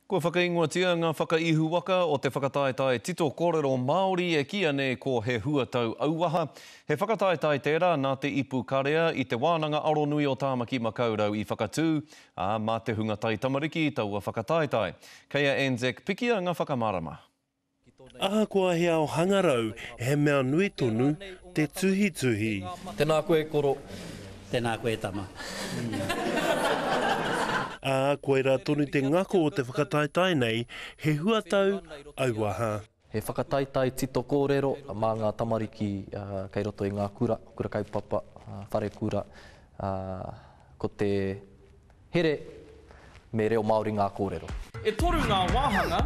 Kua whakaingoatia ngā whakaihuwaka o te whakataetae tito kōrero Māori e kīia nei ko He Huatau Auaha. He whakataetae tērā nā Te Ipu Karea i Te Wānanga Aronui o Tāmaki Makaurau i whakatū, ā, mā te hunga taitamariki taua whakataetae. Kei a Anzac Pikia ngā whakamārama. Ahakoa he ao hangarau, he mea nui tonu te tuhituhi. Tēnā koe e koro. Tēnā koe e tama. Ā, koirā tonu te ngako o te whakataetae nei, he huatau auaha. He whakataetae tito kōrero mā ngā tamariki kei roto i ngā kura, kura kaupapa, wharekura, ko te Here, me reo Māori ngā kōrero. E toru ngā wāhanga,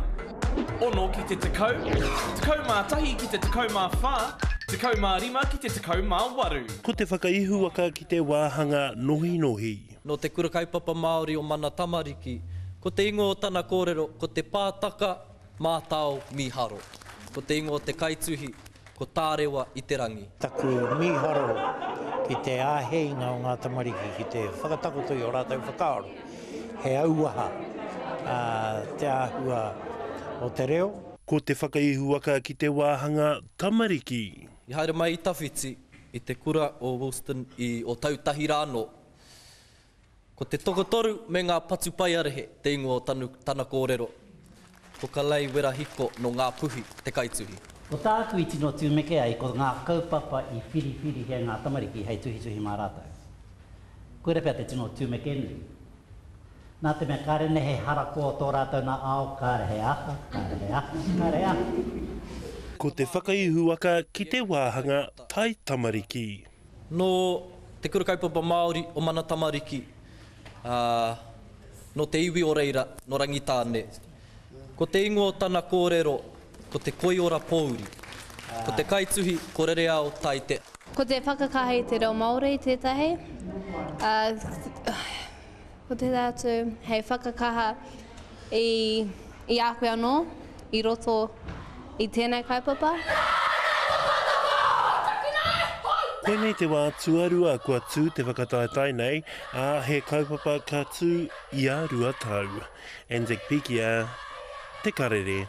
ono ki te 10, 11 ki te 14, 15 ki te 18. Ko te whakaihuwaka ki te wāhanga nohinohi. Nō Te Kura Kaupapa Māori o Mana Tamariki, ko te ingoa o tana kōrero ko Te Pātaka Mātao Mīharo. Ko te ingoa o te kaituhi, ko Tārewa i te rangi. Taku mīharo ki te āheinga o ngā tamariki ki te whakatakoto i ō rātou whakaaro, he auaha te āhua o te reo. Ko te whakaihuwaka ki te wāhanga tamariki. I haere mai i tawhiti, i te kura o Wilston i Ōtautahi rānō. Ko te tokotoru me ngā patupaiarehe te ingoa o tanu, tana kōrero. Ko Kalei Werahiko nō Ngāpuhi te kaituhi. Ko tāku i tino tumeke ai ko ngā kaupapa i whiriwhirihia ngā tamariki hei tuhituhi mā rātou. Koira pea te tino tumeke nui. Nā te mea kāre nei he harakoa tō rātou nā ao, kāre he aha, kāre he aha, kāre he aha. Ko te whakaihuwaka ki te wāhanga taitamariki. Nō Te Kura Kaupapa Māori o Mana Tamariki, ā, nō te iwi o reira, nō Rangitāne. Ko te ingoa o tana kōrero, ko Te Koiora Pōuri. Ko te kaituhi, ko Rereao Tai Te. Ko te whakakaha i te reo Māori tētahi, ā, ko tētahi atu hei whakakaha i, i a koe anō i roto i tēnei kaupapa. Koinei te wā tuarua kua tū te whakataetae nei, ā, he kaupapa ka tū ia 2 tau. Anzac Pikia, Te Karere.